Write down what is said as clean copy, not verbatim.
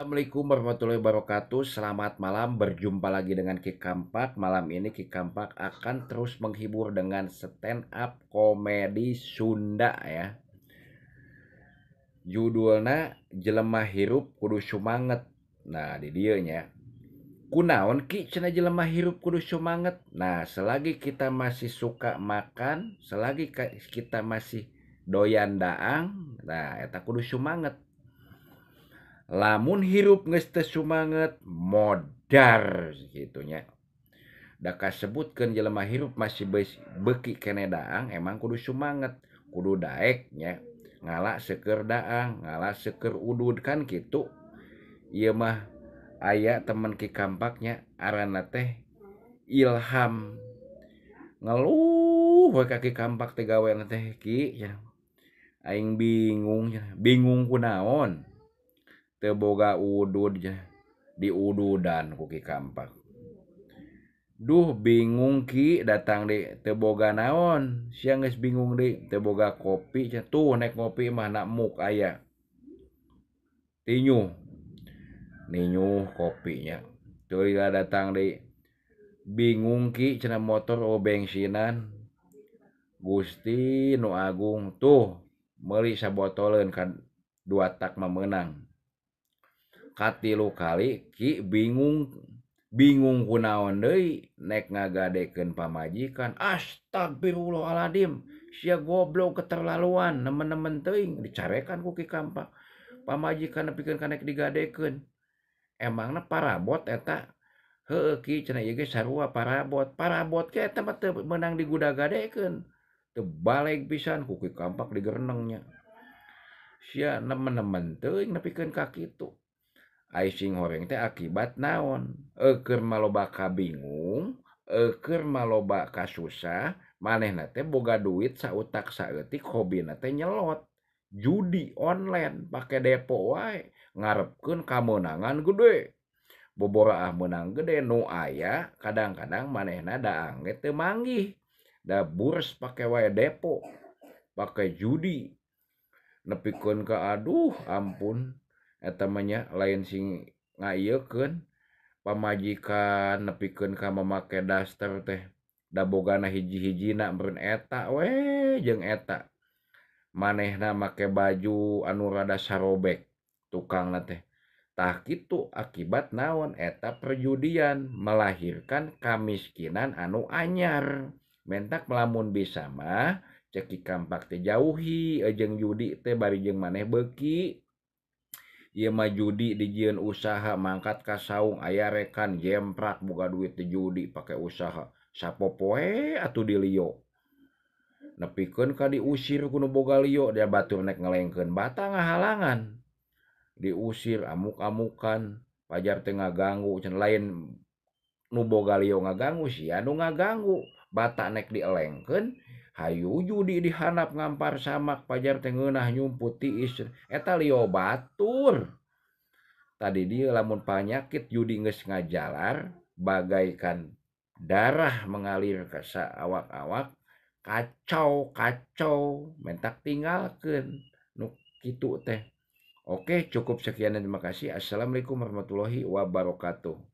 Assalamualaikum warahmatullahi wabarakatuh. Selamat malam, berjumpa lagi dengan Ki Kampak. Malam ini Ki Kampak akan terus menghibur dengan stand up komedi Sunda ya. Judulna Jelema Hirup Kudu Sumanget. Nah, di dieu nya. Kunaon Ki cenah jelema hirup kudu sumanget? Nah, selagi kita masih suka makan, selagi kita masih doyan daang, nah eta kudu sumanget. Lamun hirup geus teu sumanget, modar kitu nya. Da kasebutkeun jelema hirup masih beuki keneh daang emang kudu sumanget, kudu daek nya. Ngala seueur daang, ngala seueur udud kan kitu. Ieu mah aya temen Ki Kampak nya, aranna teh Ilham. Ngeluh we ka Ki Kampak teh gawena teh, Ki cenah. Aing bingung cenah, bingung kunaon? Teu boga udud cenah, diududan ku Ki Kampak. Duh bingung Ki, datang deui teu boga naon, sia geus bingung deui teu boga kopi cenah, tuh nek ngopi mah na muk aya. Tinyuh, ninyuh kopinya. Teu lila datang deui, bingung Ki cenah motor eueuh bengsinan. Gusti nu agung, tuh meuli sabotoleun ka dua tak mah meunang. Katilu kali Ki bingung, bingung kunaon deui nek ngagadekeun pamajikan. Astagfirullahaladzim, sia goblok keterlaluan, nemen-nemen teuing dicarekan ku Ki Kampak. Pamajikan nepikeun ka nek digadekeun. Emangna parabot eta? Heueuh Ki cenah ieu ge sarua parabot. Parabot ge eta mah teu meunang diguda-gadekeun. Teu baleg pisan ku Ki Kampak digereneng nya. Sia nemen-nemen teuing nepikeun ka kitu. Ai sing horeng teh akibat naon? Eukeun maloba kabingung, eukeun maloba kasusah, manehna teh boga duit sautak saeutik hobina teh nyelot, judi online pake depo wae, ngarepkeun kamenangan gede. Boboraah meunang gede nu aya kadang-kadang manehna daang ge teu manggih. Da bures pake wae depo, pake judi. Nepikeun ka aduh ampun. Eta mah nya lain sing ngaieukeun pamajikan nepikeun ka mamake daster teh da bogana hiji-hijina meureun eta we jeung eta. Manehna make baju anu rada sarobek tukangna teh. Tah kitu akibat naon eta perjudian melahirkan kamiskinan anu anyar. Mentak lamun bisa mah ceuk Ki Kampak teh jauhi jeung judi teh bari jeung maneh beuki. Ieu mah judi dijieun usaha mangkat ka saung aya rekan jemprak boga duit di judi pake usaha sapopoe atuh di lio. Nepikeun ka diusir ku nu boga lio da batur nek ngelengkeun bata ngahalangan. Diusir amuk-amukan pajar teh ngaganggu cenah lain nu boga lio ngaganggu sia nu ngaganggu. Bata nek dielengkeun hayu judi dihandap ngampar samak pajar teh ngeunah nyumput tiis eta lio batur. Tadi dieu lamun panyakit judi geus ngajalar bagaikan darah mengalir ka saawak-awak kacau-kacau mentak tinggalkeun nu kitu teh. Oke, cukup sekian dan terima kasih. Assalamualaikum warahmatullahi wabarakatuh.